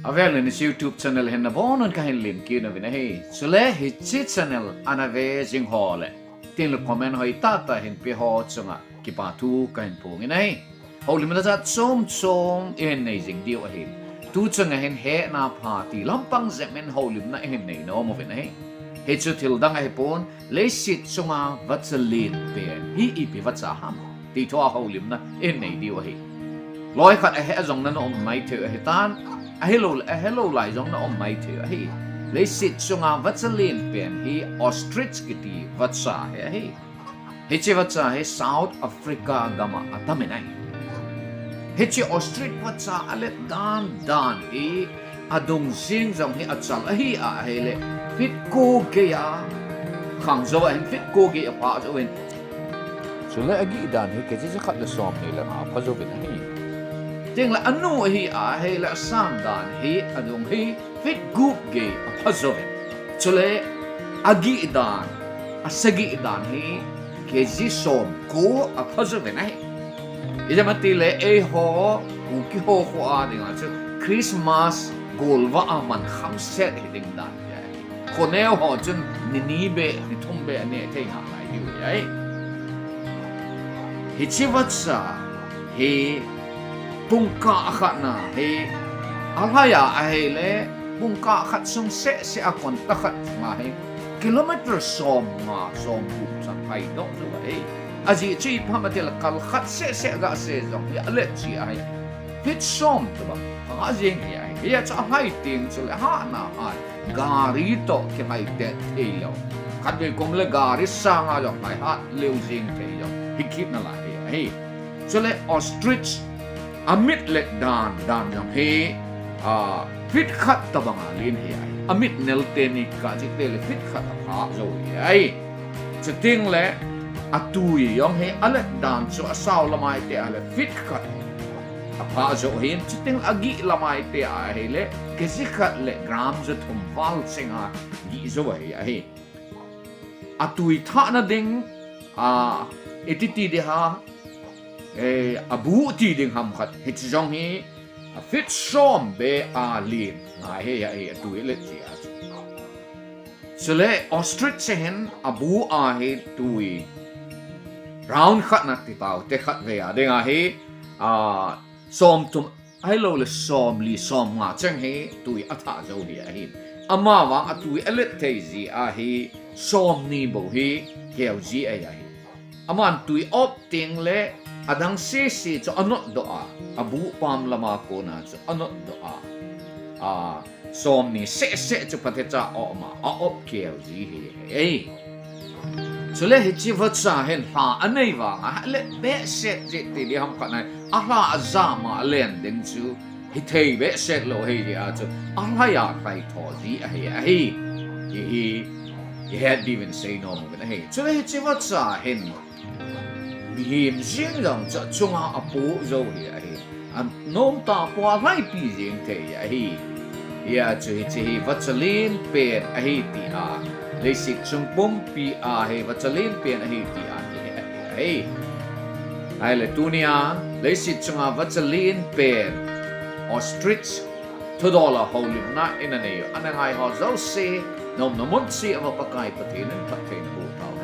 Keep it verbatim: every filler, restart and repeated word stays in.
Avel in hiche YouTube channel hin nabonun kahin lemkit nauvin ahi. Chule hiche channel ana ve jing ho le, tin le comment hoitah tah hin pe ho chunga kipathu kahin phongin ahi. Houlimna jat chom chom ihin nei jing diu ahi. Tu chunga hin hetna pha ti lampang jep in houlimna ihin nei nom uvin ahi. Hichu thil dang ahipon, leiset chunga vacha len pen hi ipi vacha ham ti thua houlimna ihin nei diu ahi. Loi khat ahe jong na um maithei ahitan, ahilou, ahelou lai jong na um maithei ahi. Leiset chunga vacha len pen hi ostrich kiti vacha hi ahi. Hiche vacha hi South Africa gama atamin ahi. Hiche ostrich vacha alet dan dan hi adung jing jong hi achal ahi ahile, feet ko gei a khang jou ahin, feet ko gei aphah jouvin. Chule agih dan hi kg jakhat le somni le nga apha jouvin ahi. Tin le anu ahi ahile asan dan hi adung hi feet gup gei apha jouvin. Chule agih dan, asagih dan hi kg somko apha jouvin ahi. Ijemtia le eiho Kuki ho kho a dinga chu Christmas golvah a man khamset hiding dan ahi. Khoneo ho chun ni ni beh, ni thum beh aneh thei nalai diu ahi. Hiche vacha hi pungkah khat na hi alhai a ahile, pungkah khat sung seh seh a konta khat sunga hi kilometer somnga, somgup chan lhaidoh jou ahi. Ajeh chu ipi ham itile kal khat seh seh gah se jong hi alet ji ahi. Feet som tobang aga jing hi ahi. Hia chu alhai teng chule hahna a gari toh kingaite theilou, khatvei kom le gari sanga jong lhai hat leu jing thei jong hikit nalai hi ahi. Chule ostrich amit let dan dan jong hi, feet khat tobanga len hi ahi. Amit nel teni kah chite le feet khat aphah jou hi ahi. Chuting le atui jong hi alet dan chu asao lamai te ahile feet khat aphah jou ahin, chuting agih lamai te ahile kg khat le gram jathum val chenga gih jou ahi ahi. Atui thahna ding, a, iti ti ding ham, abuh ti ding ham khat hiche jong hi feet som beh a len ngai hi ahi, atui alet jeh a chu. Chule ostrich hin abuh a hi tui round khat na ti taute, khatvei a dinga hi somthum ahiloule somli somnga cheng hi tui athah jou hi ahin. Amavang atui alet thei jeh a hi somni bou hi keu ji ahi ahi. Aman tui op teng le adang sese chu anotdoh a, abuh pam lama kona chu anotdoh a, somni sehseh chu phatecha a-op ma a-op keu ji hi ahi. Chule hiche vacha hin lha anei vanga alet behseh jeh ti ding ham khat ahi, alha ajama alen ding chu hithei behseh lou ahi jeh a chu alhai a lhaitho ji ahi ahi. Hihi ihet diuvin seinom uvin ahi. Chule hiche vacha hin mihem jeng jong chu achunga apoh jou hi ahi. Anomtah pua lhaipi jeng thei ahi. Hia chu hiche hi vacha len pen ahi tia, leiset chung pumpi a hi vacha len pen ahi tia kihe ahi. Ahile tunia leiset chunga vacha len pen ostrich thudol a houlimna ina nei u, ana ngaiho jouse, naumna mun cheh uva Pakai Pathen in phatthei naboh tauhen.